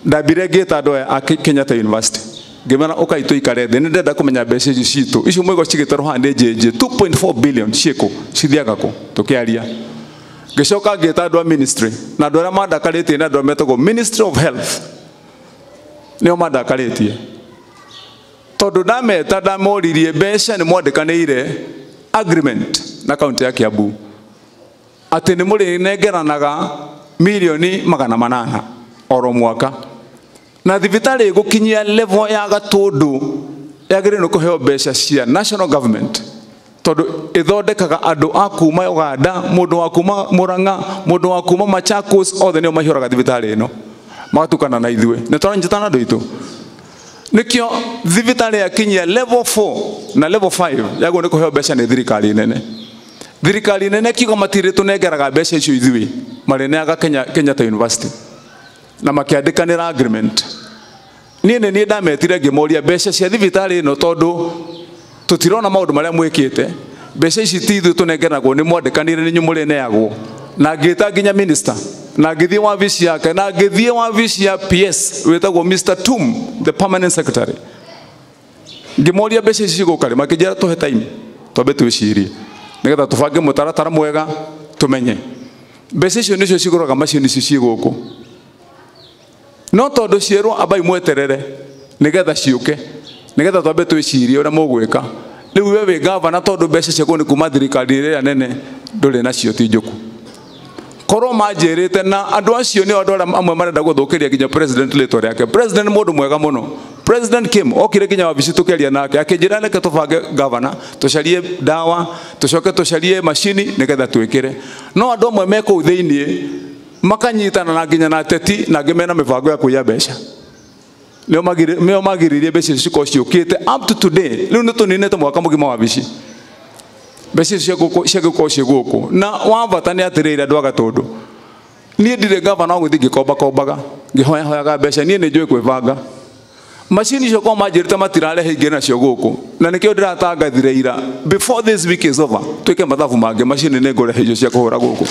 Ndambire ngĩta andũ aya a Kenyatta University, ngĩmera ũkai tũikare thĩ, nĩ ndĩrenda kũmenya mbeca ici citũ icio mũigo cigĩtwarwo haha nĩ JJ 2.4 billion ciĩkũ, cithiaga kũ? Tũkĩaria. Ngĩcoka ngĩta andũ a ministry, na andũ arĩa mandakarĩtie nĩ andũ arĩa metagwo Ministry of Health, nĩo mandakarĩtie tondũ ndameta ndamoririe mbeca nĩ mwandĩkanĩire agreement na kaunti ya Kiambu atĩ nĩ mũrĩnengeranaga milioni 800 oro mwaka, na thibitarĩ ĩgũkinyia level ya Gatũndũ yagĩrĩirwo nĩ kũheo mbeca cia national government tondũ ĩthondekaga andũ a kuma Uganda, mũndũ wa kuma Murang'a, mũndũ wa kuma Machakos, othe nĩo maihũraga thibitarĩ ĩno magatukana na ithuĩ. Nĩ tũranyitana na andũ aitũ. Nĩkĩo thibitarĩ yakinyia level 4 na level 5 yagwo nĩ kũheo mbeca nĩ thirikari nene. Thirikari nene kiuga matirĩ tũnengeraga mbeca icio ithuĩ, marĩneaga Kenyatta University na makĩandĩkanĩra agreement. Niĩ nĩ niĩ ndametire ngĩmoria mbeca cia thibitarĩ ĩno tondũ tũtirona maũndũ marĩa mwĩkĩte, mbeca ici ti ithuĩ tũnengeragwo, nĩ mwandĩkanĩire nĩ inyuĩ mũrĩneagwo. Na ngĩta nginya minister, na ngĩthiĩ wabici yake, na ngĩthiĩ wabici ya PS wĩtagwo Mr. Tum, the permanent secretary, ngĩmoria mbeca ici cigũka rĩ, makĩnjĩra tũhe time twambe twĩcirie nĩgetha tũbange mũtaratara mwega tũmenye mbeca icio nĩcio cigũraga macini ici ciĩ gũkũ. No tondũ cierwo ambai mweterere nĩgetha ciũke, nĩgetha twambe twĩcirie ũrĩa mũgwĩka. Rĩu we wĩ gavana tondũ mbeca ciaku nĩ kuma thirikari ĩrĩa nene ndũrĩ nacio, ti njũku. Korwo manjĩrĩte, na andũ acio nĩo andũ arĩa amwe marenda gũthũkĩria nginya president rĩtwa rĩake. President nĩ mũndũ mwega mũno. President Kim okire nginya wabici tũkĩaria nake akĩnjĩra reke tũbange gavana, tũcarie ndawa, tũcoke tũcarie macini nĩgetha twĩkĩre. No andũ amwe me kũu thĩiniĩ makanyitana na nginya na ateti na angĩ mena mĩbango ya kũiya mbeca. Nĩo magiririe mbeca icio cikorwo ciũkĩte up to today. Rĩu nĩ tũninĩte mwaka mũgima wabici. Mbeca icio ciagũkorwo ciĩ gũkũ. Na wa bata nĩ atĩrĩrĩ andũ a Gatũndũ, niĩ ndirĩ gavana wa gũthiĩ ngĩkombakombaga, ngĩhoyahoyaga mbeca, niĩ nĩ njũĩ kwĩbanga. Macini icio korwo manjĩrĩte matirarehe ingĩ nacio gũkũ, na nĩkĩo ndĩratangathire ira, before this week is over, twĩke mathabu mangĩ, macini nĩ ngũrehe icio cia kũhũra gũkũ.